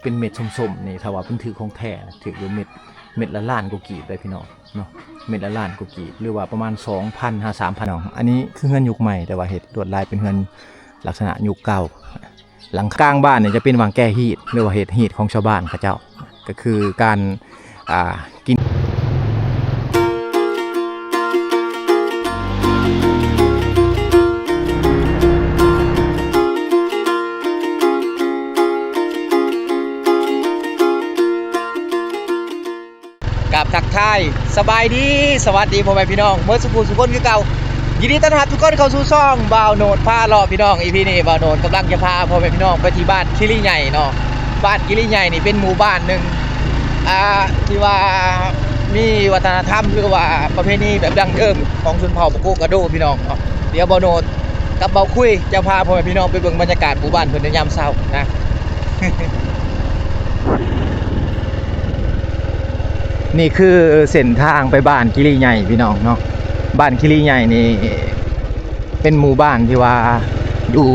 ເປັນເມັດສົ້ມໆ ນີ້ ຖ້າວ່າເປັນຖືກຂອງແທ້ນະ ຖືກຢູ່ເມັດ ເມັດລະລ້ານກວ່າກີບເດ້ພີ່ນ້ອງເນາະ ເມັດລະລ້ານກວ່າກີບ ຫຼືວ່າປະມານສອງພັນຫາສາມພັນເນາະ. ອັນນີ້ຄືເຮືອນຍຸກໃໝ່ ແຕ່ວ່າເຮັດລວດລາຍເປັນເຮືອນລັກສະນະຍຸກເກົ່າ. ຫຼັງກາງບ້ານນີ້ຈະເປັນຫວ່າງແກ້ຮີດ ຫຼືວ່າເຮັດຮີດຂອງຊາວບ້ານເຂົາເຈົ້າ ກໍຄືການ ອ່າ ກິນ ກາບທັກທາຍສະບາຍດີ ສະຫວັດດີພໍ່ແມ່ພີ່ນ້ອງເໝິດສູ່ຜູ້ສູ່ຄົນຄືເກົ່າ. ຍິນດີຕ້ອນຮັບທຸກຄົນເຂົ້າສູ່ຊ່ອງບ່າວໂນດພາເລາະພີ່ນ້ອງ. ອີພີນີ້ບ່າວໂນດກຳລັງຈະພາພໍ່ແມ່ພີ່ນ້ອງໄປທີ່ບ້ານຄີລີໃຫຍ່ເນາະ. ບ້ານຄີລີໃຫຍ່ນີ້ເປັນໝູ່ບ້ານໜຶ່ງ ອ່າ ທີ່ວ່າມີວັດທະນະທຳ ຫຼືວ່າປະເພນີແບບດັ້ງເດີມຂອງຊົນເຜົ່າປາໂກກະໂດພີ່ນ້ອງເນາະ. ດຽວບ່າວໂນດກັບບ່າວຄຸຍຈະພາພໍ່ແມ່ພີ່ນ້ອງໄປເບິ່ງບັນຍາກາດໝູ່ບ້ານເພິ່ນໃນຍາມເຊົ້ານະ. ນີ້ຄືເສັ້ນທາງໄປບ້ານຄີລີໃຫຍ່ພີ່ນ້ອງເນາະ. ບ້ານຄີລີໃຫຍ່ນີ້ເປັນໝູ່ບ້ານທີ່ວ່າຢູ່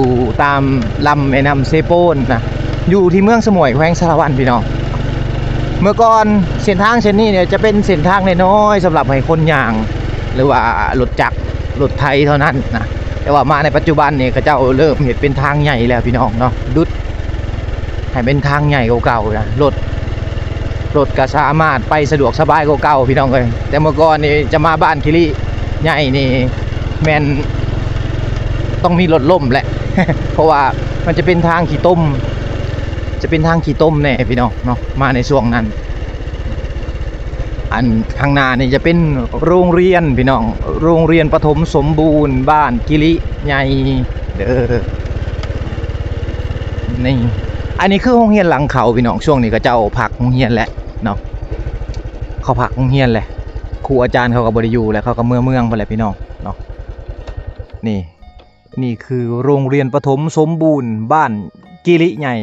ຕາມລຳແມ່ນ້ຳເຊໂປນນະ ຢູ່ທີ່ເມືອງສະໝວຍ ແຂວງສາລະວັນພີ່ນ້ອງ. ເມື່ອກ່ອນເສັ້ນທາງເສັ້ນນີ້ເນຍຈະເປັນເສັ້ນທາງນ້ອຍໆ ສຳລັບໃຫ້ຄົນຍ່າງ ຫຼືວ່າລົດຈັກ ລົດໄຖເທົ່ານັ້ນນະ. ແຕ່ວ່າມາໃນປັດຈຸບັນນີ້ ເຂົາເຈົ້າເລີ່ມເຮັດເປັນທາງໃຫຍ່ແລ້ວພີ່ນ້ອງເນາະ ດຸດໃຫ້ເປັນທາງໃຫຍ່ກວ່າເກົ່ານະ. ລົດ ລົດກໍສາມາດໄປສະດວກສະບາຍກວ່າເກົ່າພີ່ນ້ອງເອີຍ. ແຕ່ເມື່ອກ່ອນນີ້ຈະມາບ້ານຄີລີໃຫຍ່ນີ້ແມ່ນຕ້ອງມີລົດລົ້ມແຫຼະ ເພາະວ່າມັນຈະເປັນທາງຂີ້ຕົມ ຈະເປັນທາງຂີ້ຕົມແດ່ພີ່ນ້ອງເນາະ ມາໃນຊ່ວງນັ້ນ. ອັນຂ້າງໜ້ານີ້ຈະເປັນໂຮງຮຽນພີ່ນ້ອງ ໂຮງຮຽນປະຖົມສົມບູນບ້ານກິລິໃຫຍ່ເດີ. ນີ້ ອັນນີ້ຄືໂຮງຮຽນຫຼັງເຂົາພີ່ນ້ອງ. ຊ່ວງນີ້ເຂົາເຈົ້າພັກໂຮງຮຽນແຫຼະເນາະ ເຂົາພັກໂຮງຮຽນແຫຼະ ຄູອາຈານເຂົາກໍບໍ່ໄດ້ຢູ່ແລ້ວ ເຂົາກໍເມືອເມືອງພຸ້ນແຫຼະພີ່ນ້ອງເນາະ. ນີ້ ນີ້ຄືໂຮງຮຽນປະຖົມສົມບູນບ້ານກິລິໃຫຍ່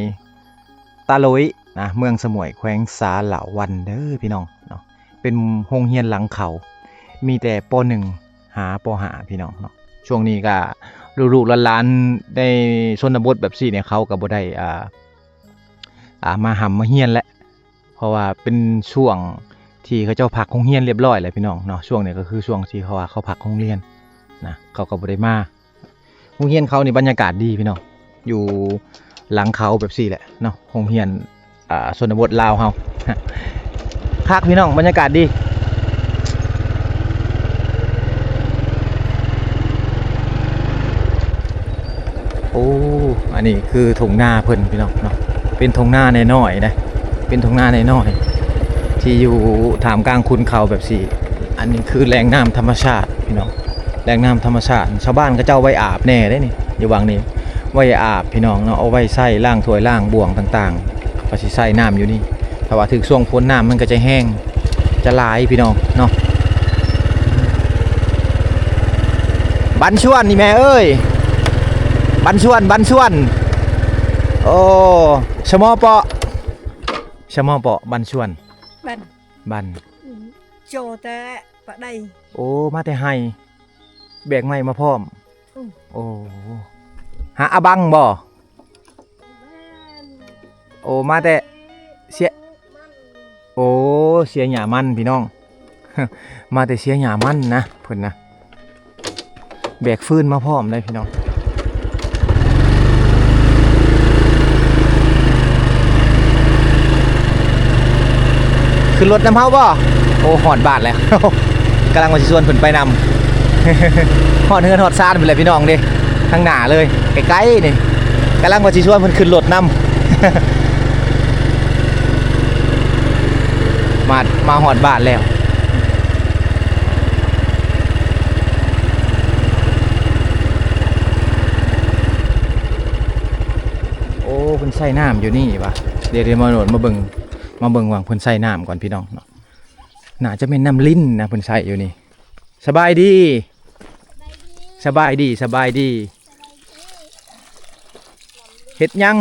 ຕາໂຫຼຍນະ ເມືອງສະໝວຍ ແຂວງສາລະວັນເດີພີ່ນ້ອງເນາະ. ເປັນໂຮງຮຽນຫຼັງເຂົາ ມີແຕ່ ປໍໜຶ່ງ ຫາ ປໍຫ້າ ພີ່ນ້ອງເນາະ. ຊ່ວງນີ້ກະລູກໆຫຼານໆໃນຊົນນະບົດແບບຊີ້ນີ້ ເຂົາກະບໍ່ໄດ້ ອ່າ ອ່າ ມາຮ່ຳມາຮຽນແຫຼະ ເພາະວ່າເປັນຊ່ວງທີ່ເຂົາເຈົ້າພັກໂຮງຮຽນລຽບຮ້ອຍແລ້ວພີ່ນ້ອງເນາະ. ຊ່ວງນີ້ກໍຄືຊ່ວງທີ່ເຂົາວ່າເຂົາພັກໂຮງຮຽນນະ ເຂົາກໍບໍ່ໄດ້ມາ. ໂຮງຮຽນເຂົານີ້ບັນຍາກາດດີພີ່ນ້ອງ ຢູ່ຫຼັງເຂົາແບບຊີ້ແຫຼະເນາະ ໂຮງຮຽນ ອ່າ ຊົນນະບົດລາວເຮົາ ຄັກພີ່ນ້ອງ ບັນຍາກາດດີ. ໂອ້ ອັນນີ້ຄືທົ່ງນາເພິ່ນພີ່ນ້ອງເນາະ ເປັນທົ່ງນານ້ອຍໆເດ້ ເປັນທົ່ງນານ້ອຍໆ ທີ່ຢູ່ທ່າມກາງຂຸນເຂົາແບບຊີ້. ອັນນີ້ຄືແຫຼ່ງນ້ຳທຳມະຊາດພີ່ນ້ອງ ແຫຼ່ງນ້ຳທຳມະຊາດ ຊາວບ້ານເຂົາເຈົ້າໄວ້ອາບແດ່ເດ້ນີ້ ຢູ່ຫວ່າງນີ້ ໄວ້ອາບພີ່ນ້ອງເນາະ ເອົາໄວ້ໃຊ້ລ້າງຖ້ວຍລ້າງບ່ວງຕ່າງໆ ເຂົາຊິໃຊ້ນ້ຳຢູ່ນີ້. ຖ້າວ່າຖືກຊ່ວງຝົນ ນ້ຳມັນກໍຈະແຫ້ງ ຈະຫຼາຍພີ່ນ້ອງເນາະ. ບັນຊວນນີ້ແມ່ເອີຍ ບັນຊວນ ບັນຊວນ ໂອ້ ສະໝໍເປາະ ສະໝໍເປາະ ບັນຊວນ ບັນ ບັນ ອືມ ໂຈແຕ່ປະໄດ ໂອ້ ມາແຕ່ໄຮ່ ແບກໄມ້ມາພ້ອມ ອືມ ໂອ້ ຫາອາບັງບໍ່? ໂອ້ ມາແຕ່ເຊຍ ໂອ້ ເຊຍຫຍ້າມັນພີ່ນ້ອງ ມາແຕ່ເຊຍຫຍ້າມັນນະ ເພິ່ນນະ ແບກຟືນມາພ້ອມເລີຍພີ່ນ້ອງ. ຂຶ້ນລົດນຳເຮົາບໍ່? ໂອ້ ຮອດບ້ານແລ້ວ ກຳລັງວ່າຊິຊວນເພິ່ນໄປນຳ ຮອດເຮືອນຮອດຊານພຸ້ນແຫຼະພີ່ນ້ອງເດ້ ທາງໜ້າເລີຍ ໃກ້ໆນີ້ ກຳລັງວ່າຊິຊວນເພິ່ນຂຶ້ນລົດນຳ ມາ ມາຮອດບ້ານແລ້ວ. ໂອ້ ເພິ່ນໃສ່ນ້ຳຢູ່ນີ້ຫວາ ດຽວ ດຽວມາໂນດມາເບິ່ງ ມາເບິ່ງວ່າເພິ່ນໃສ່ນ້ຳກ່ອນພີ່ນ້ອງເນາະ. ໜ້າຈະແມ່ນນ້ຳລິນນະ ເພິ່ນໃສ່ຢູ່ນີ້. ສະບາຍດີ ສະບາຍດີ ສະບາຍດີ ເຮັດຫຍັງ?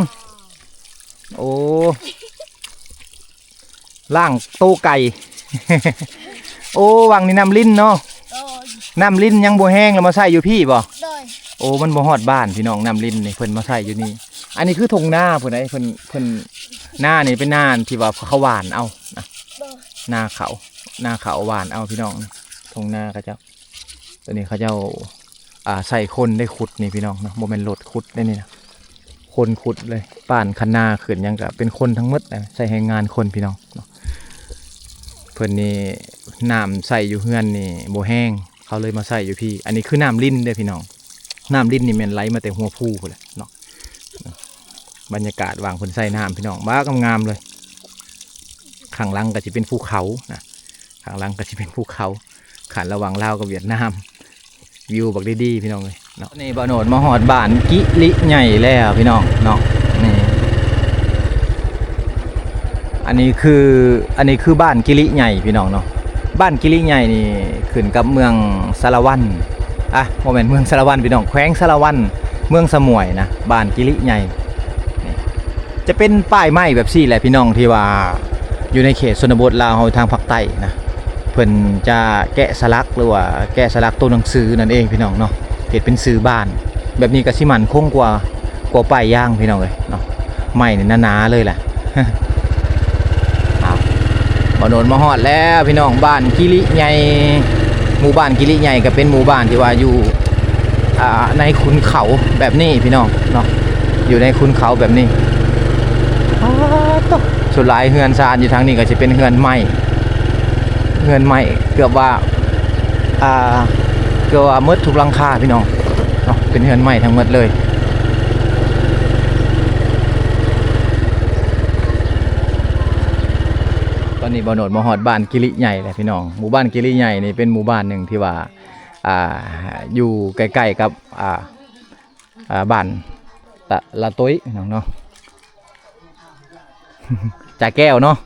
ໂອ້ ລ້າງໂຕໄກ່. ໂອ້ ວັງນີ້ນ້ຳລິນເນາະ. ໂດຍ. ນ້ຳລິນຍັງບໍ່ແຫ້ງ ແລ້ວມາໃສ່ຢູ່ພີ້ບໍ່? ໂດຍ. ໂອ້ ມັນບໍ່ຮອດບ້ານພີ່ນ້ອງ ນ້ຳລິນນີ້ ເພິ່ນມາໃສ່ຢູ່ນີ້. ອັນນີ້ຄືທົ່ງນາພຸ້ນໃດ໋ ເພິ່ນ ເພິ່ນ ນານີ້ເປັນນາທີ່ວ່າເຂົາຫວ່ານເອົານະ. ໂດຍ. ນາເຂົາ ນາເຂົາຫວ່ານເອົາພີ່ນ້ອງ ທົ່ງນາເຂົາເຈົ້າ. ໂຕນີ້ເຂົາເຈົ້າ ອ່າ ໃຊ້ຄົນໄດ້ຂຸດນີ້ພີ່ນ້ອງເນາະ ບໍ່ແມ່ນລົດຂຸດໄດ້ນີ້ນະ ຄົນຂຸດເລີຍ. ປ້ານຄັນນາຂຶ້ນຫຍັງກະເປັນຄົນທັງໝົດນະ ໃຊ້ແຮງງານຄົນພີ່ນ້ອງເນາະ. ເພິ່ນນີ້ ນ້ຳໃຊ້ຢູ່ເຮືອນນີ້ບໍ່ແຫ້ງ ເຂົາເລີຍມາໃຊ້ຢູ່ພີ້. ອັນນີ້ຄືນ້ຳລິນເດ້ພີ່ນ້ອງ ນ້ຳລິນນີ້ແມ່ນໄຫຼມາແຕ່ຫົວພູພຸ້ນແຫຼະເນາະ. ບັນຍາກາດຫວ່າງເພິ່ນໃສ່ນ້ຳພີ່ນ້ອງ ບາກງາມໆເລີຍ. ຂ້າງຫຼັງກະຊິເປັນພູເຂົານະ ຂ້າງຫຼັງກະຊິເປັນພູເຂົາ ຂັ້ນລະຫວ່າງລາວກັບຫວຽດນາມ. ວິວບັກດີໆພີ່ນ້ອງເອີຍເນາະ. ນີ້ບ່າວໂນດມາຮອດບ້ານກິລິໃຫຍ່ແລ້ວພີ່ນ້ອງເນາະ. ນີ້ ອັນນີ້ຄື ອັນນີ້ຄືບ້ານກິລິໃຫຍ່ພີ່ນ້ອງເນາະ. ບ້ານກິລິໃຫຍ່ນີ້ຂຶ້ນກັບເມືອງສາລະວັນ ອ່ະ ບໍ່ແມ່ນເມືອງສາລະວັນພີ່ນ້ອງ ແຂວງສາລະວັນ ເມືອງສະໝວຍນະ ບ້ານກິລິໃຫຍ່. ນີ້ ຈະເປັນປ້າຍໄມ້ແບບຊີ້ແຫຼະພີ່ນ້ອງ ທີ່ວ່າຢູ່ໃນເຂດຊົນນະບົດລາວເຮົາທາງພາກໃຕ້ນະ ເພິ່ນຈະແກະສະຫຼັກ ຫຼືວ່າແກະສະຫຼັກໂຕໜັງສືນັ້ນເອງພີ່ນ້ອງເນາະ ເຮັດເປັນຊື່ບ້ານ. ແບບນີ້ກະຊິໝັ້ນຄົງກວ່າ ກວ່າປ້າຍຢາງພີ່ນ້ອງເອີຍເນາະ. ໄມ້ນີ້ໜາໆເລີຍແຫຼະ. ອ້າວ ບ່າວໂນດມາຮອດແລ້ວພີ່ນ້ອງ ບ້ານກິລິໃຫຍ່. ໝູ່ບ້ານກິລິໃຫຍ່ກະເປັນໝູ່ບ້ານທີ່ວ່າຢູ່ ອ່າ ໃນຂຸນເຂົາແບບນີ້ພີ່ນ້ອງເນາະ ຢູ່ໃນຂຸນເຂົາແບບນີ້. ປາດໂທ້ ສ່ວນຫຼາຍເຮືອນຊານຢູ່ທາງນີ້ກະຊິເປັນເຮືອນໄມ້ ເຮືອນໄມ້ເກືອບວ່າ ອ່າ ເກືອບວ່າໝົດທຸກຫຼັງຄາພີ່ນ້ອງເນາະ ເປັນເຮືອນໄມ້ທັງໝົດເລີຍ. ຕອນນີ້ບ່າວໂນດມາຮອດບ້ານກິລິໃຫຍ່ແລ້ວພີ່ນ້ອງ. ໝູ່ບ້ານກິລິໃຫຍ່ນີ້ເປັນໝູ່ບ້ານໜຶ່ງທີ່ວ່າ ອ່າ ຢູ່ໃກ້ໆກັບ ອ່າ ອ່າ ບ້ານຕະລະຕຸ້ຍພີ່ນ້ອງເນາະ ຈາແກ້ວເນາະ.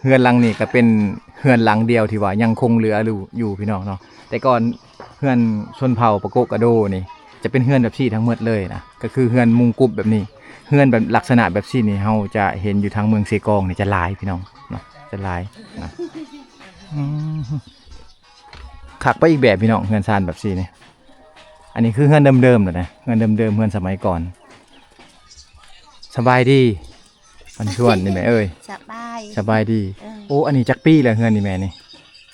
ເຮືອນຫຼັງນີ້ກະເປັນເຮືອນຫຼັງດຽວທີ່ວ່າຍັງຄົງເຫຼືອຢູ່ ຢູ່ພີ່ນ້ອງເນາະ. ແຕ່ກ່ອນເຮືອນຊົນເຜົ່າປາໂກະກະໂດນີ້ ຈະເປັນເຮືອນແບບຊີ້ທັງໝົດເລີຍນະ ກະຄືເຮືອນມຸງກຸບແບບນີ້. ເຮືອນແບບລັກສະນະແບບຊີ້ນີ້ ເຮົາຈະເຫັນຢູ່ທາງເມືອງເຊກອງນີ້ຈະຫຼາຍພີ່ນ້ອງເນາະ ຈະຫຼາຍນະ. ອືມ ຄັກໄປອີກແບບພີ່ນ້ອງ ເຮືອນຊານແບບຊີ້ນີ້. ອັນນີ້ຄືເຮືອນເດີມໆແລ້ວນະ ເຮືອນເດີມໆ ເຮືອນສະໄໝກ່ອນ. ສະບາຍດີ ມັນຊວນນີ້ແມ່ເອີຍ. ສະບາຍ ສະບາຍດີ. ເອີ ໂອ້ ອັນນີ້ຈັກປີແລ້ວເຮືອນນີ້ແມ່ນີ້?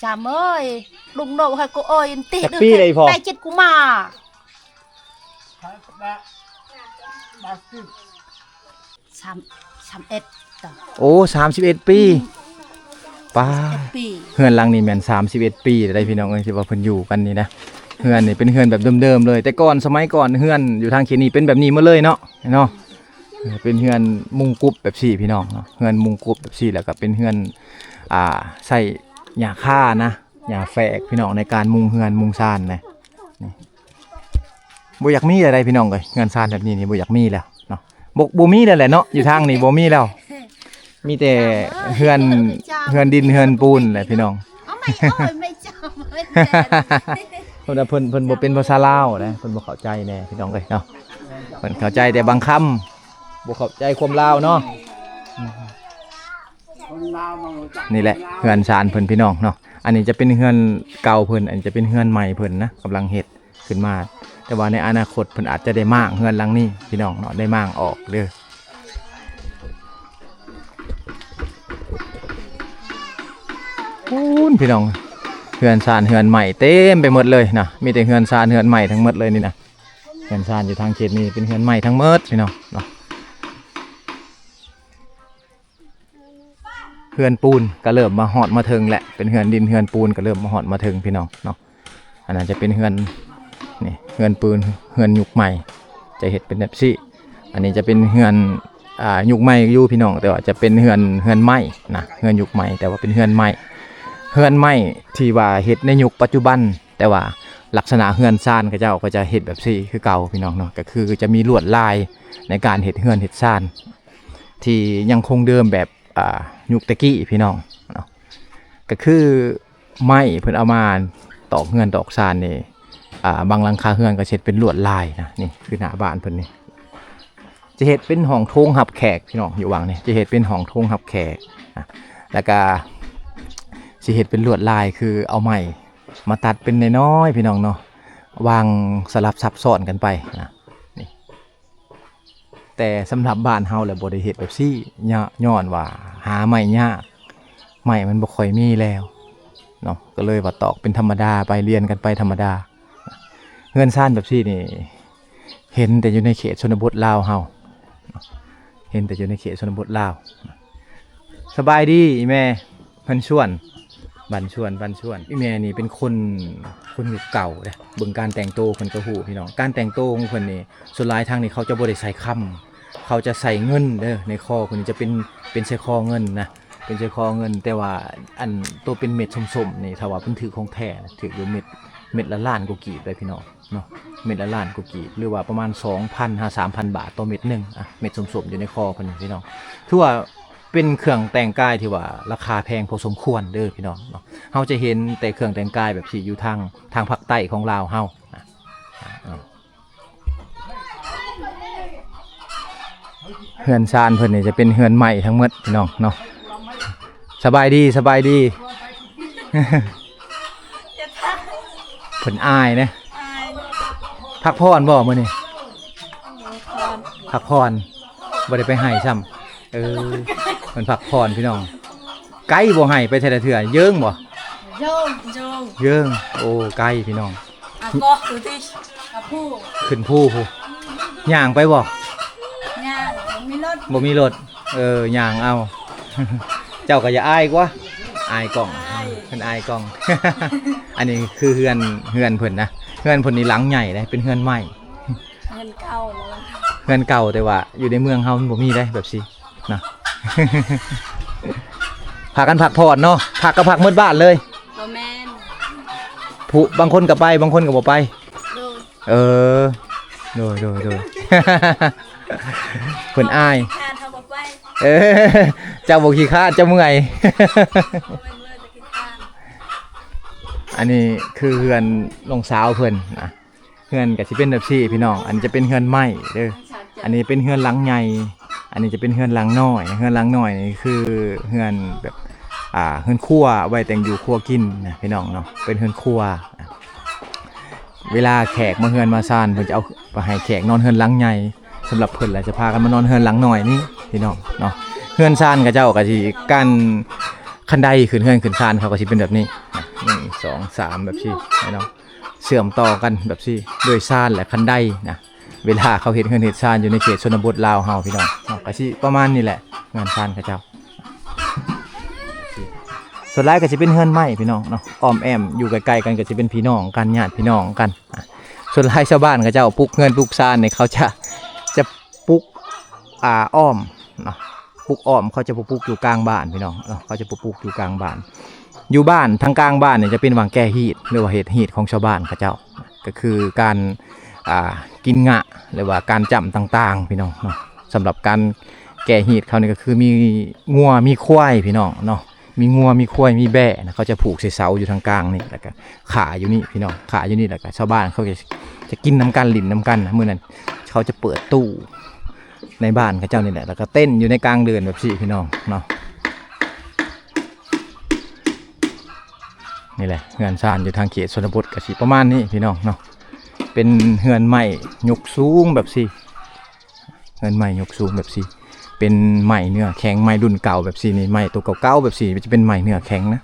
ຈຳເອີຍ ລຸງໂນໃຫ້ກູເອີຍ ອັນຕິ ຈັກປີແລ້ວອີ່ພໍ່? ແປດເຈັດກູມາ ສາມ ສາມເອັດ ໂອ້ ສາມສິບເອັດປີ. ອືມ ປ້າ ສາມສິບເອັດປີ. ເຮືອນຫຼັງນີ້ແມ່ນສາມສິບເອັດປີແລ້ວ ພີ່ນ້ອງເອີຍ ທີ່ວ່າເພິ່ນຢູ່ກັນນີ້ນະ. ເຮືອນນີ້ເປັນເຮືອນແບບເດີມໆເລີຍ ແຕ່ກ່ອນ ສະໄໝກ່ອນເຮືອນຢູ່ທາງເຂດນີ້ເປັນແບບນີ້ໝົດເລີຍເນາະ ເນາະ. ເອີ ເປັນເຮືອນມຸງກຸບແບບຊີ້ພີ່ນ້ອງເນາະ ເຮືອນມຸງກຸບແບບຊີ້ ແລ້ວກະເປັນເຮືອນ ອ່າ ໃຊ້ຫຍ້າຄານະ ຫຍ້າແຝກພີ່ນ້ອງ ໃນການມຸງເຮືອນມຸງຊານນະ. ນີ້ ບໍ່ຢາກມີແລ້ວໃດພີ່ນ້ອງເອີຍ ເຮືອນຊານແບບນີ້ນີ້ບໍ່ຢາກມີແລ້ວເນາະ. ບໍ່ ບໍ່ມີແລ້ວແຫຼະເນາະ ຢູ່ທາງນີ້ບໍ່ມີແລ້ວ ມີແຕ່ເຮືອນ ເຮືອນດິນເຮືອນປູນແຫຼະພີ່ນ້ອງ. ເອົາໃໝ່ ເອົາໃໝ່ ເພິ່ນວ່າເພິ່ນ ເພິ່ນບໍ່ເປັນພາສາລາວນະ ເພິ່ນບໍ່ເຂົ້າໃຈແດ່ພີ່ນ້ອງເອີຍເນາະ. ເພິ່ນເຂົ້າໃຈແຕ່ບາງຄຳ ບໍ່ເຂົ້າໃຈຄວາມລາວເນາະ. ນີ້ແຫຼະເຮືອນຊານເພິ່ນພີ່ນ້ອງເນາະ. ອັນນີ້ຈະເປັນເຮືອນເກົ່າເພິ່ນ ອັນນີ້ຈະເປັນເຮືອນໃໝ່ເພິ່ນນະ ກຳລັງເຮັດຂຶ້ນມາ ແຕ່ວ່າໃນອະນາຄົດເພິ່ນອາດຈະໄດ້ມ້າງເຮືອນຫຼັງນີ້ພີ່ນ້ອງເນາະ ໄດ້ມ້າງອອກເດີ້. ພຸ້ນພີ່ນ້ອງ ເຮືອນຊານເຮືອນໃໝ່ເຕັມໄປໝົດເລີຍນະ ມີແຕ່ເຮືອນຊານເຮືອນໃໝ່ທັງໝົດເລີຍນີ້ນະ. ເຮືອນຊານຢູ່ທາງເຂດນີ້ເປັນເຮືອນໃໝ່ທັງໝົດພີ່ນ້ອງເນາະ. ເຮືອນປູນກະເລີ່ມມາຮອດມາເຖິງແຫຼະ ເປັນເຮືອນດິນເຮືອນປູນກະເລີ່ມມາຮອດມາເຖິງພີ່ນ້ອງເນາະ. ອັນນັ້ນຈະເປັນເຮືອນ ນີ້ ເຮືອນປູນ ເຮືອນຍຸກໃໝ່ ຈະເຮັດເປັນແບບຊີ້. ອັນນີ້ຈະເປັນເຮືອນ ອ່າ ຍຸກໃໝ່ຢູ່ພີ່ນ້ອງ ແຕ່ວ່າຈະເປັນເຮືອນ ເຮືອນໄມ້ນະ ເຮືອນຍຸກໃໝ່ ແຕ່ວ່າເປັນເຮືອນໄມ້ ເຮືອນໄມ້ທີ່ວ່າເຮັດໃນຍຸກປັດຈຸບັນ ແຕ່ວ່າລັກສະນະເຮືອນຊານເຂົາເຈົ້າກໍຈະເຮັດແບບຊີ້ຄືເກົ່າພີ່ນ້ອງເນາະ. ກໍຄືຈະມີລວດລາຍໃນການເຮັດເຮືອນເຮັດຊານ ທີ່ຍັງຄົງເດີມແບບ ອ່າ ຍຸກແຕ່ກີ້ພີ່ນ້ອງເນາະ. ກໍຄືໄມ້ເພິ່ນເອົາມາຕອກເຮືອນຕອກຊານນີ້ ອ່າ ບາງຫຼັງຄາເຮືອນກໍຊິເຮັດເປັນລວດລາຍນະ. ນີ້ຄືໜ້າບ້ານເພິ່ນນີ້ ຈະເຮັດເປັນຫ້ອງໂຖງຮັບແຂກ ພີ່ນ້ອງ. ຢູ່ຫວ່າງນີ້ຈະເຮັດເປັນຫ້ອງໂຖງຮັບແຂກນະ ແລ້ວກະຊິເຮັດເປັນລວດລາຍ ຄືເອົາໄມ້ມາຕັດເປັນນ້ອຍໆ ພີ່ນ້ອງເນາະ ວາງສະຫຼັບຊັບຊ້ອນກັນໄປນະ. ນີ້ ແຕ່ສຳລັບບ້ານເຮົາແລ້ວບໍ່ໄດ້ເຮັດແບບຊີ້ ຍ້ອນວ່າຫາໄມ້ຍາກ ໄມ້ມັນບໍ່ຄ່ອຍມີແລ້ວເນາະ ກໍເລີຍວ່າຕອກເປັນທຳມະດາໄປ ລຽນກັນໄປທຳມະດາ. ເຮືອນຊານແບບຊີ້ນີ້ ເຫັນແຕ່ຢູ່ໃນເຂດຊົນນະບົດລາວເຮົາ ເຫັນແຕ່ຢູ່ໃນເຂດຊົນນະບົດລາວ. ສະບາຍດີອີ່ແມ່ ພັນຊວນ ບັນຊວນ ບັນຊວນ. ອີ່ແມ່ນີ້ເປັນຄົນ ຄົນຍຸກເກົ່າເດ້ ເບິ່ງການແຕ່ງໂຕເພິ່ນກໍຮູ້ ພີ່ນ້ອງ. ການແຕ່ງໂຕຂອງເພິ່ນນີ້ ສ່ວນຫຼາຍທາງນີ້ເຂົາຈະບໍ່ໄດ້ໃສ່ຄຳ ເຂົາຈະໃສ່ເງິນເດີ. ໃນຄໍເພິ່ນນີ້ຈະເປັນ ເປັນສາຍຄໍເງິນນະ ເປັນສາຍຄໍເງິນ. ແຕ່ວ່າອັນໂຕເປັນເມັດສົ້ມໆນີ້ ຖ້າວ່າເພິ່ນຖືກຂອງແທ້ນະ ຖືກຢູ່ເມັດ ເມັດລະລ້ານກວ່າກີບເດ້ ພີ່ນ້ອງເນາະ ເມັດລະລ້ານກວ່າກີບ ຫຼືວ່າປະມານສອງພັນຫາສາມພັນບາດຕໍ່ເມັດໜຶ່ງ. ອ່ະ ເມັດສົ້ມໆຢູ່ໃນຄໍເພິ່ນ ພີ່ນ້ອງ ຖືວ່າເປັນເຄື່ອງແຕ່ງກາຍທີ່ວ່າລາຄາແພງພໍສົມຄວນເດີ ພີ່ນ້ອງເນາະ. ເຮົາຈະເຫັນແຕ່ເຄື່ອງແຕ່ງກາຍແບບຊີ້ຢູ່ທາງ ທາງພາກໃຕ້ຂອງລາວເຮົານະ. ເຮືອນຊານເພິ່ນນີ້ຈະເປັນເຮືອນໄມ້ທັງໝົດ ພີ່ນ້ອງເນາະ. ສະບາຍດີ ສະບາຍດີ. ເພິ່ນອາຍເດ້. ອາຍ. ພັກຜ່ອນບໍ່ມື້ນີ້? ພັກຜ່ອນ. ພັກຜ່ອນ ບໍ່ໄດ້ໄປໄຮ່ຊ້ຳ. ເອີ ເພິ່ນພັກຜ່ອນ ພີ່ນ້ອງ. ໄກບໍ່ ໄຮ່ໄປແຕ່ລະເທື່ອ? ເຢິງບໍ່? ເຢິງ ເຢິງ. ເຢິງ. ໂອ້ ໄກ ພີ່ນ້ອງ. ອາ ກໍຄືທີ່ ອາ ພູ ຂຶ້ນພູພຸ້ນ. ຍ່າງໄປບໍ່? ຍ່າງ ບໍ່ມີລົດ ບໍ່ມີລົດ. ເອີ ຍ່າງເອົາ. ເຈົ້າກໍຢ່າອາຍກວ່າ ອາຍກ້ອງ. ອາຍ. ເພິ່ນອາຍກ້ອງ. ອັນນີ້ຄືເຮືອນ ເຮືອນເພິ່ນນະ. ເຮືອນເພິ່ນນີ້ຫຼັງໃຫຍ່ເດ້ ເປັນເຮືອນໄມ້. ເຮືອນເກົ່າແລ້ວ ເຮືອນເກົ່າ ແຕ່ວ່າຢູ່ໃນເມືອງເຮົາມັນບໍ່ມີເດ້ແບບຊີ້ນະ. ພາກັນພັກຜ່ອນເນາະ. ພັກກໍພັກໝົດບ້ານເລີຍ. ບໍ່ແມ່ນ ຜູ້ ບາງຄົນກໍໄປ ບາງຄົນກໍບໍ່ໄປ. ໂດຍ. ເອີ ໂດຍ ໂດຍ ໂດຍ. ເພິ່ນອາຍ. ຂ້ານເຮົາບໍ່ໄປ. ເອີ ເຈົ້າບໍ່ຂີ້ຄ້ານ ເຈົ້າເມື່ອຍ. ບໍ່ແມ່ນເມື່ອຍ ແຕ່ຂີ້ຄ້ານ. ອັນນີ້ຄືເຮືອນນ້ອງສາວເພິ່ນນະ. ເຮືອນກໍຊິເປັນແບບຊີ້ ພີ່ນ້ອງ. ອັນນີ້ຈະເປັນເຮືອນໄມ້ເດີ. ອັນນີ້ເປັນເຮືອນຫຼັງໃຫຍ່ ອັນນີ້ຈະເປັນເຮືອນຫຼັງນ້ອຍ. ເຮືອນຫຼັງນ້ອຍນີ້ຄືເຮືອນແບບ ອ່າ ເຮືອນຄົວ ໄວ້ແຕ່ງຢູ່ຄົວກິນນະ ພີ່ນ້ອງເນາະ. ເປັນເຮືອນຄົວ. ເວລາແຂກມາເຮືອນມາຊານ ເພິ່ນຈະເອົາໄປໃຫ້ແຂກນອນເຮືອນຫຼັງໃຫຍ່. ສຳລັບເພິ່ນລະຈະພາກັນມານອນເຮືອນຫຼັງນ້ອຍນີ້ ພີ່ນ້ອງເນາະ. ເຮືອນຊານເຂົາເຈົ້າກໍຊິ ການ ຄັນໄດຂຶ້ນເຮືອນຂຶ້ນຊານເຂົາກໍຊິເປັນແບບນີ້ ໜຶ່ງ ສອງ ສາມ ແບບຊີ້ ພີ່ນ້ອງ. ເຊື່ອມຕໍ່ກັນແບບຊີ້ ໂດຍຊານ ແລະ ຄັນໄດນະ. ເວລາເຂົາເຮັດເຮືອນເຮັດຊານຢູ່ໃນເຂດຊົນນະບົດລາວເຮົາ ພີ່ນ້ອງເນາະ ກໍຊິປະມານນີ້ແຫຼະ ເຮືອນຊານເຂົາເຈົ້າ. ສ່ວນຫຼາຍກໍຊິເປັນເຮືອນໄມ້ ພີ່ນ້ອງເນາະ. ອ້ອມແອ້ມຢູ່ໃກ້ໆກັນກໍຊິເປັນພີ່ນ້ອງກັນ ຍາດພີ່ນ້ອງກັນ. ສ່ວນຫຼາຍຊາວບ້ານເຂົາເຈົ້າປຸກເຮືອນປຸກຊານນີ້ ເຂົາຈະ ຈະ ປຸກ ອ່າ ອ້ອມເນາະ ປຸກອ້ອມ. ເຂົາຈະບໍ່ປຸກຢູ່ກາງບ້ານ ພີ່ນ້ອງເນາະ. ເຂົາຈະບໍ່ປຸກຢູ່ກາງບ້ານ. ຢູ່ບ້ານທາງກາງບ້ານນີ້ຈະເປັນຫວ່າງແກ່ຮີດ ຫຼືວ່າເຮັດຮີດຂອງຊາວບ້ານເຂົາເຈົ້າ ກໍຄືການ ອ່າ ກິນງະ ຫຼືວ່າການຈ້ຳຕ່າງໆ ພີ່ນ້ອງເນາະ. ສຳລັບການແກ່ຮີດເຂົານີ້ກໍຄືມີງົວມີຄວາຍ ພີ່ນ້ອງເນາະ. ມີງົວມີຄວາຍມີແບ້ນະ ເຂົາຈະຜູກໃສ່ເສົາຢູ່ທາງກາງນີ້ ແລ້ວກະຂາຢູ່ນີ້ ພີ່ນ້ອງ ຂາຢູ່ນີ້. ແລ້ວກະຊາວບ້ານເຂົາຈະ ຈະກິນນຳກັນ ຫຼິ້ນນຳກັນນະ. ມື້ນັ້ນເຂົາຈະເປີດຕູ້ໃນບ້ານເຂົາເຈົ້ານີ້ແຫຼະ ແລ້ວກະເຕັ້ນຢູ່ໃນກາງເດີ່ນແບບຊີ້ ພີ່ນ້ອງເນາະ. ນີ້ແຫຼະ ເຮືອນຊານຢູ່ທາງເຂດຊົນນະບົດກະຊິປະມານນີ້ ພີ່ນ້ອງເນາະ. ເປັນເຮືອນໄມ້ຍົກສູງແບບຊີ້ ເຮືອນໄມ້ຍົກສູງແບບຊີ້ ເປັນໄມ້ເນື້ອແຂງ ໄມ້ລຸ້ນເກົ່າແບບຊີ້ນີ້ ໄມ້ໂຕເກົ່າໆແບບຊີ້ ຈະເປັນໄມ້ເນື້ອແຂງນະ.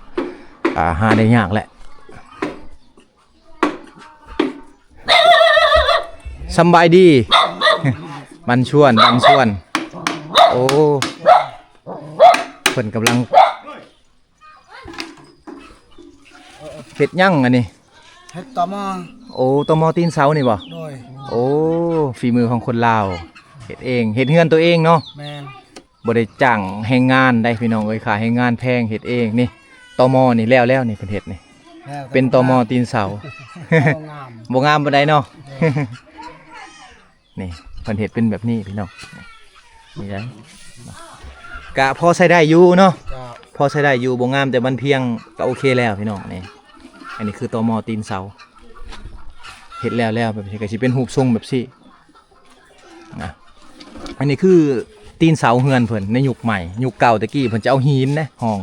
ອ່າ ຫາໄດ້ຍາກແຫຼະ. ສຳບາຍດີ ບັນຊວນ ບັນຊວນ. ໂອ້ ເພິ່ນກຳລັງ ເຮັດຫຍັງອັນນີ້? ເຮັດຕໍມໍ. ໂອ້ ຕໍມໍຕີນເສົານີ້ບໍ່? ໂດຍ. ໂອ້ ຝີມືຂອງຄົນລາວ ເຮັດເອງ ເຮັດເຮືອນໂຕເອງເນາະ? ແມ່ນ. ບໍ່ໄດ້ຈ້າງແຮງງານໃດ ພີ່ນ້ອງເອີຍ ຄ່າແຮງງານແພງ ເຮັດເອງ. ນີ້ຕໍມໍນີ້ແລ້ວແລ້ວນີ້ ເພິ່ນເຮັດນີ້ ແລ້ວ ເປັນຕໍມໍຕີນເສົາ. ບໍ່ງາມ ບໍ່ງາມປານໃດເນາະ. ແມ່ນ. ນີ້ເພິ່ນເຮັດເປັນແບບນີ້ ພີ່ນ້ອງ ນີ້ໄດ໋ ກະພໍໃຊ້ໄດ້ຢູ່ເນາະ. ເຈົ້າ. ພໍໃຊ້ໄດ້ຢູ່ ບໍ່ງາມແຕ່ມັນພຽງ ກະໂອເຄແລ້ວ ພີ່ນ້ອງ. ນີ້ ອັນນີ້ຄືຕໍມໍຕີນເສົາ. ເຮັດແລ້ວໆ ແບບນີ້ກໍຊິເປັນຮູບຊົງແບບນີ້ນະ. ອັນນີ້ຄືຕີນເສົາເຮືອນເພິ່ນໃນຍຸກໃໝ່. ຍຸກເກົ່າແຕ່ກີ້ເພິ່ນຈະເອົາຫີນນະ ຮອງ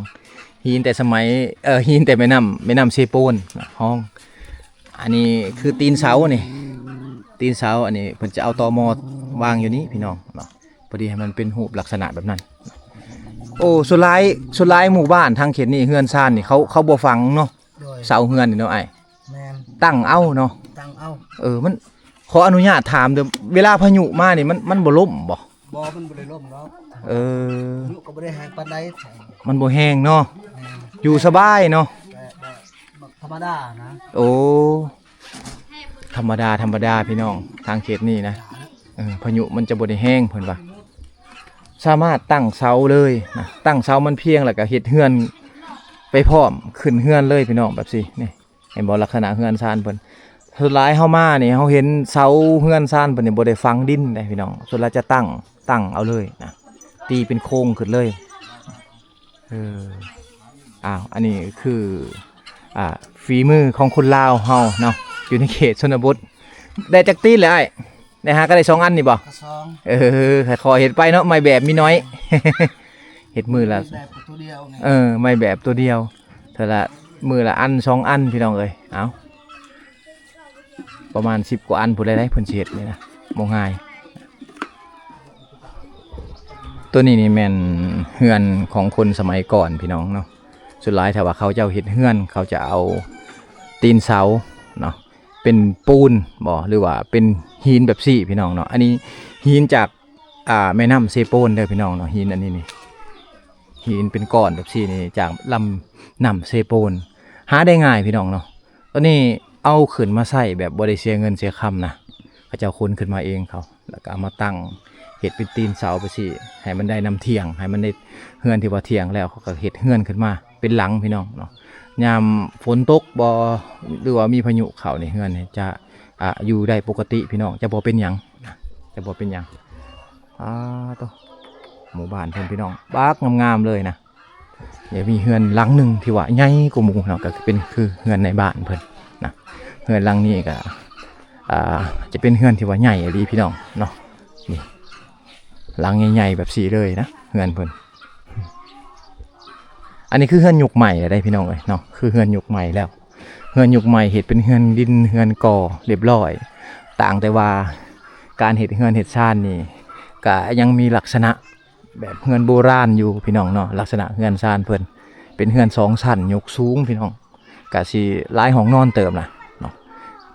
ຫີນແຕ່ສະໄໝ ເອີ ຫີນແຕ່ແມ່ນ້ຳ ແມ່ນ້ຳເຊໂປນນະ ຮອງ. ອັນນີ້ຄືຕີນເສົານີ້ ຕີນເສົາ ອັນນີ້ເພິ່ນຈະເອົາຕໍມໍວາງຢູ່ນີ້ພີ່ນ້ອງເນາະ ພໍດີໃຫ້ມັນເປັນຮູບລັກສະນະແບບນັ້ນ. ໂອ້ ສ່ວນຫຼາຍ ສ່ວນຫຼາຍໝູ່ບ້ານທາງເຂດນີ້ ເຮືອນຊານນີ້ ເຂົາ ເຂົາບໍ່ຝັງເນາະ. ໂດຍ ເສົາເຮືອນນີ້ເນາະອ້າຍ. ແມ່ນ ຕັ້ງເອົາເນາະ. ຕັ້ງເອົາ. ເອີ ມັນ ຂໍອະນຸຍາດຖາມເດີ້ ເວລາພາຍຸມານີ້ ມັນ ມັນບໍ່ລົ້ມບໍ່? ບໍ່ ມັນບໍ່ໄດ້ລົ້ມດອກ. ເອີ ພາຍຸກໍບໍ່ໄດ້ແຮງປານໃດ. ມັນບໍ່ແຮງເນາະ. ແມ່ນ ຢູ່ສະບາຍເນາະ. ແບບ ແບບ ແບບທຳມະດານະ. ໂອ້ ທຳມະດາ ທຳມະດາພີ່ນ້ອງ ທາງເຂດນີ້ນະ. ເອີ ພາຍຸມັນຈະບໍ່ໄດ້ແຮງ ເພິ່ນວ່າ ສາມາດຕັ້ງເສົາເລີຍນະ ຕັ້ງເສົາມັນພຽງ ແລ້ວກໍເຮັດເຮືອນໄປພ້ອມ ຂຶ້ນເຮືອນເລີຍພີ່ນ້ອງ ແບບຊີ້ນີ້. ເຫັນບໍ່ ລັກສະນະເຮືອນຊານເພິ່ນ ສ່ວນຫຼາຍເຮົາມານີ້ ເຮົາເຫັນເສົາເຮືອນຊານເພິ່ນນີ້ບໍ່ໄດ້ຝັງດິນເດ້ພີ່ນ້ອງ ສ່ວນຫຼາຍຈະຕັ້ງ ຕັ້ງເອົາເລີຍນະ ຕີເປັນໂຄງຂຶ້ນເລີຍ. ເອີ ອ້າວ ອັນນີ້ຄື ອ່າ ຝີມືຂອງຄົນລາວເຮົາເນາະ ຢູ່ໃນເຂດຊົນນະບົດ. ໄດ້ຈັກຕີນແລ້ວອ້າຍ? ໄດ້ຫາກໍໄດ້ສອງອັນນີ້ບໍ່? ກໍສອງ. ເອີ ຄ່ອຍໆເຮັດໄປເນາະ ໄມ້ແບບມີໜ້ອຍ ເຮັດມື້ລະ ໄມ້ແບບຕົວດຽວນີ້. ເອີ ໄມ້ແບບຕົວດຽວ ເທື່ອລະມື້ລະອັນສອງອັນພີ່ນ້ອງເອີຍ. ເອົາ ປະມານສິບກວ່າອັນພຸ້ນແຫຼະເພິ່ນຊິເຮັດນີ້ນະ ບໍ່ງ່າຍ. ໂຕນີ້ນີ້ແມ່ນເຮືອນຂອງຄົນສະໄໝກ່ອນພີ່ນ້ອງເນາະ ສ່ວນຫຼາຍຖ້າວ່າເຂົາເຈົ້າເຮັດເຮືອນ ເຂົາຈະເອົາຕີນເສົາເນາະ ເປັນປູນບໍ່ ຫຼືວ່າເປັນຫີນແບບຊີ້ພີ່ນ້ອງເນາະ. ອັນນີ້ຫີນຈາກ ອ່າ ແມ່ນ້ຳເຊໂປນເດີພີ່ນ້ອງເນາະ. ຫີນອັນນີ້ນີ້ ຫີນເປັນກ້ອນແບບຊີ້ນີ້ ຈາກລຳນ້ຳເຊໂປນ ຫາໄດ້ງ່າຍພີ່ນ້ອງເນາະ. ຕອນນີ້ເອົາຂຶ້ນມາໃຊ້ແບບບໍ່ໄດ້ເສຍເງິນເສຍຄຳນະ ເຂົາເຈົ້າຂົນຂຶ້ນມາເອງເຂົາ ແລ້ວກໍເອົາມາຕັ້ງເຮັດເປັນຕີນເສົາໄປຊີ້ ໃຫ້ມັນໄດ້ນຳທ່ຽງ ໃຫ້ມັນໄດ້ເຮືອນທີ່ວ່າທ່ຽງແລ້ວ ເຂົາກໍເຮັດເຮືອນຂຶ້ນມາເປັນຫຼັງພີ່ນ້ອງເນາະ. ຍາມຝົນຕົກບໍ່ ຫຼືວ່າມີພາຍຸເຂົ້ານີ້ ເຮືອນນີ້ຈະ ອ່າ ຢູ່ໄດ້ປົກກະຕິພີ່ນ້ອງ ຈະບໍ່ເປັນຫຍັງ ຈະບໍ່ເປັນຫຍັງ. ອ່າ ໂຕ ໝູ່ບ້ານເພິ່ນພີ່ນ້ອງ ບັກງາມໆເລີຍນະ. ຍັງມີເຮືອນຫຼັງໜຶ່ງທີ່ວ່າໃຫຍ່ກວ່າໝູ່ເນາະ ກໍເປັນຄືເຮືອນໃນບ້ານເພິ່ນນະ. ເຮືອນຫຼັງນີ້ກໍ ອ່າ ຈະເປັນເຮືອນທີ່ວ່າໃຫຍ່ອີ່ຫຼີພີ່ນ້ອງເນາະ. ນີ້ ຫຼັງໃຫຍ່ໆແບບຊີ້ເລີຍນະ ເຮືອນເພິ່ນ. ອັນນີ້ຄືເຮືອນຍຸກໃໝ່ແລ້ວເດ້ພີ່ນ້ອງເອີຍເນາະ ຄືເຮືອນຍຸກໃໝ່ແລ້ວ. ເຮືອນຍຸກໃໝ່ເຮັດເປັນເຮືອນດິນເຮືອນກໍ່ລຽບລ້ອຍ ຕ່າງແຕ່ວ່າການເຮັດເຮືອນເຮັດຊານນີ້ ກະຍັງມີລັກສະນະ ແບບເຮືອນໂບລານຢູ່ພີ່ນ້ອງເນາະ. ລັກສະນະເຮືອນຊານເພິ່ນເປັນເຮືອນສອງຊັ້ນຍົກສູງພີ່ນ້ອງ ກະຊິຫຼາຍຫ້ອງນອນເຕີບນະເນາະ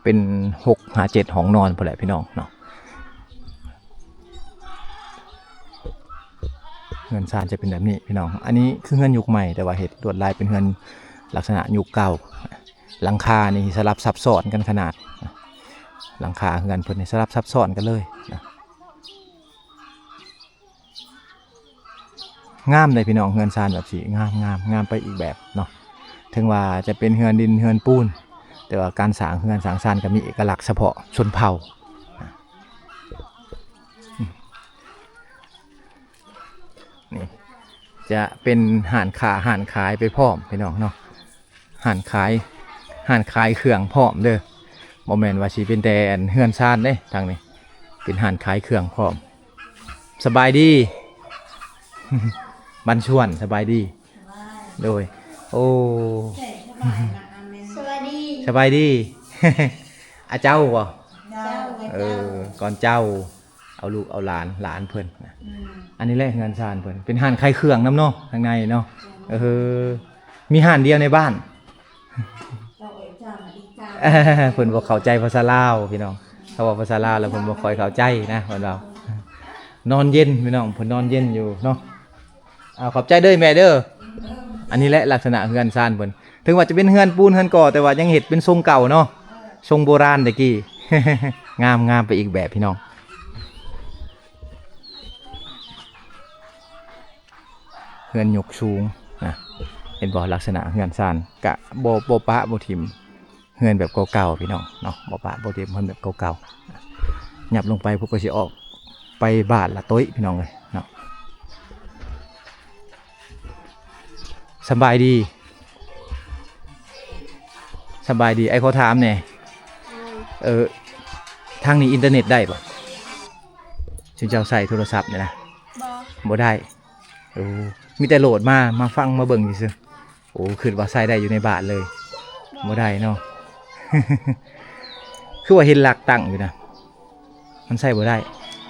ເປັນຫົກຫາເຈັດຫ້ອງນອນພຸ້ນແຫຼະພີ່ນ້ອງເນາະ. ເຮືອນຊານຈະເປັນແບບນີ້ພີ່ນ້ອງ. ອັນນີ້ຄືເຮືອນຍຸກໃໝ່ ແຕ່ວ່າເຮັດລວດລາຍເປັນເຮືອນລັກສະນະຍຸກເກົ່າ. ຫຼັງຄານີ້ສະຫຼັບຊັບຊ້ອນກັນຂະໜາດ ຫຼັງຄາເຮືອນເພິ່ນນີ້ສະຫຼັບຊັບຊ້ອນກັນເລີຍນະ. ງາມເດ້ພີ່ນ້ອງ ເຮືອນຊານແບບຊີ້ ງາມ ງາມ ງາມໄປອີກແບບເນາະ. ເຖິງວ່າຈະເປັນເຮືອນດິນເຮືອນປູນ ແຕ່ວ່າການສ້າງເຮືອນສ້າງຊານກໍມີເອກະລັກສະເພາະຊົນເຜົ່າ. ນີ້ຈະເປັນຮ້ານຄ້າຮ້ານຂາຍໄປພ້ອມພີ່ນ້ອງເນາະ. ຮ້ານຂາຍ ຮ້ານຂາຍເຄື່ອງພ້ອມເດີ. ບໍ່ແມ່ນວ່າຊິເປັນແຕ່ອັນເຮືອນຊານເດ້ ທາງນີ້ເປັນຮ້ານຂາຍເຄື່ອງພ້ອມ. ສະບາຍດີ ບັນຊວນ ສະບາຍດີ. ໂດຍ ໂອ້ ສະບາຍດີ ສະບາຍດີ. ອາເຈົ້າບໍ່? ເຈົ້າ ເອີ ກ່ອນເຈົ້າ. ເອົາລູກເອົາຫຼານ ຫຼານເພິ່ນນະ. ອືມ ອັນນີ້ແຫຼະເຮືອນຊານເພິ່ນ ເປັນຮ້ານຂາຍເຄື່ອງນຳເນາະ ທາງໃນເນາະ. ເອີ ມີຮ້ານດຽວໃນບ້ານ. ເພິ່ນບໍ່ເຂົ້າໃຈພາສາລາວພີ່ນ້ອງ ເຂົາເວົ້າພາສາລາວແລ້ວເພິ່ນບໍ່ຄ່ອຍເຂົ້າໃຈນະ ເພິ່ນເວົ້າ. ນອນເຢັນພີ່ນ້ອງ ເພິ່ນນອນເຢັນຢູ່ເນາະ. ເອົາ ຂອບໃຈເດີແມ່ເດີ. ອັນນີ້ແຫຼະລັກສະນະເຮືອນຊານເພິ່ນ ເຖິງວ່າຈະເປັນເຮືອນປູນເຮືອນກໍ່ ແຕ່ວ່າຍັງເຮັດເປັນຊົງເກົ່າເນາະ ຊົງໂບລານແຕ່ກີ້. ງາມ ງາມໄປອີກແບບພີ່ນ້ອງ. ເຮືອນຍົກສູງນະ ເຫັນບໍ່ ລັກສະນະເຮືອນຊານ ກະບໍ່ ບໍ່ປະບໍ່ຖິ້ມ ເຮືອນແບບເກົ່າໆ ພີ່ນ້ອງເນາະ ບໍ່ປະບໍ່ຖິ້ມເຮືອນແບບເກົ່າໆ. ຫຍັບລົງໄປພຸ້ນກໍຊິອອກໄປບ້ານລະໂຕ້ຍ ພີ່ນ້ອງເອີຍເນາະ. ສະບາຍດີ ສະບາຍດີ. ອ້າຍຂໍຖາມແດ່ ອືມ ເອີ ທາງນີ້ອິນເຕີເນັດໄດ້ບໍ່? ຊຸມເຈົ້າໃຊ້ໂທລະສັບນີ້ນະ? ບໍ່ ບໍ່ໄດ້. ໂອ້ ມີແຕ່ໂຫຼດມາ ມາຟັງມາເບິ່ງຊື່ໆ. ໂອ້ ຄິດວ່າໃຊ້ໄດ້ຢູ່ໃນບ້ານເລີຍ. ບໍ່ໄດ້ເນາະ. ຄືວ່າເຫັນຫຼັກຕັ້ງຢູ່ນະ ມັນໃຊ້ບໍ່ໄດ້?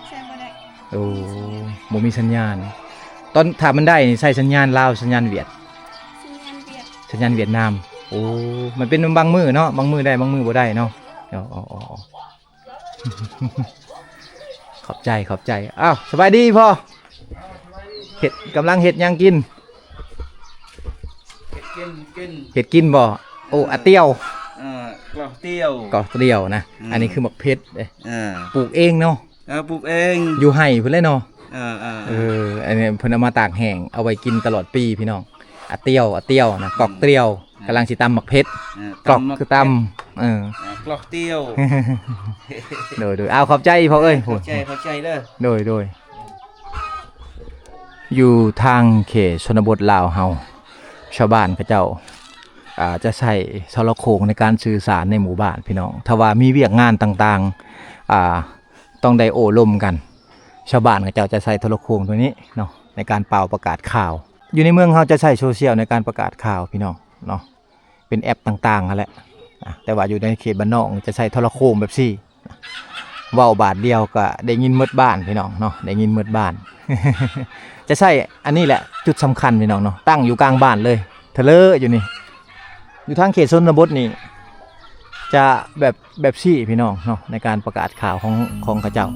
ໃຊ້ບໍ່ໄດ້. ໂອ້ ບໍ່ມີສັນຍານ. ຕອນ ຖ້າມັນໄດ້ນີ້ໃຊ້ສັນຍານລາວ ສັນຍານຫວຽດ? ສັນຍານຫວຽດ. ສັນຍານຫວຽດນາມ. ໂອ້ ມັນເປັນບາງມື້ເນາະ ບາງມື້ໄດ້ ບາງມື້ບໍ່ໄດ້ເນາະ. ເນາະ ເນາະ ເນາະ. ຂອບໃຈ ຂອບໃຈ. ອ້າວ ສະບາຍດີພໍ່. ເຮັດ ກຳລັງເຮັດຫຍັງກິນ? ເຮັດກິນ ເຮັດກິນ ເຮັດກິນບໍ່? ໂອ້ ອາຕຽວ. ເອີ ກອກຕຽວ ກອກຕຽວນະ. ອືມ ອັນນີ້ຄືໝາກເຜັດເດ້. ເອີ ປູກເອງເນາະ. ເອີ ປູກເອງ ຢູ່ໄຮ່ພຸ້ນແຫຼະເນາະ. ເອີ ເອີ ເອີ ອັນນີ້ເພິ່ນເອົາມາຕາກແຫ້ງ ເອົາໄວ້ກິນຕະຫຼອດປີພີ່ນ້ອງ. ອາຕຽວ ອາຕຽວນະ ກອກຕຽວ. ອືມ ກຳລັງຊິຕຳໝາກເຜັດ. ເອີ ກອກຄືຕຳ. ເອີ ກອກຕຽວ. ໂດຍ ໂດຍ. ເອົາ ຂອບໃຈພໍ່ເອີຍ. ຂອບໃຈ ຂອບໃຈເດີ. ໂດຍ ໂດຍ. ຢູ່ທາງເຂດຊົນນະບົດລາວເຮົາ ຊາວບ້ານເຂົາເຈົ້າ ອ່າ ຈະໃຊ້ໂທລະໂຄ່ງໃນການສື່ສານໃນໝູ່ບ້ານພີ່ນ້ອງ. ຖ້າວ່າມີວຽກງານຕ່າງໆ ອ່າ ຕ້ອງໄດ້ໂອ້ລົມກັນ ຊາວບ້ານເຂົາເຈົ້າຈະໃຊ້ໂທລະໂຄ່ງໂຕນີ້ເນາະ ໃນການປ່າວປະກາດຂ່າວ. ຢູ່ໃນເມືອງເຮົາຈະໃຊ້ໂຊຊຽວໃນການປະກາດຂ່າວພີ່ນ້ອງເນາະ ເປັນແອັບຕ່າງໆຫັ້ນແຫຼະ. ອາ ແຕ່ວ່າຢູ່ໃນເຂດບ້ານນອກຈະໃຊ້ໂທລະໂຄ່ງແບບຊີ້ ເວົ້າບາດດຽວກະໄດ້ຍິນໝົດບ້ານພີ່ນ້ອງເນາະ ໄດ້ຍິນໝົດບ້ານ. ຈະໃຊ້ອັນນີ້ແຫຼະຈຸດສຳຄັນພີ່ນ້ອງເນາະ ຕັ້ງຢູ່ກາງບ້ານເລີຍ ທະເລີຢູ່ນີ້. ຢູ່ທາງເຂດຊົນນະບົດນີ້ຈະແບບ ແບບຊີ້ພີ່ນ້ອງເນາະ ໃນການປະກາດຂ່າວຂອງ ຂອງເຂົາເຈົ້າ.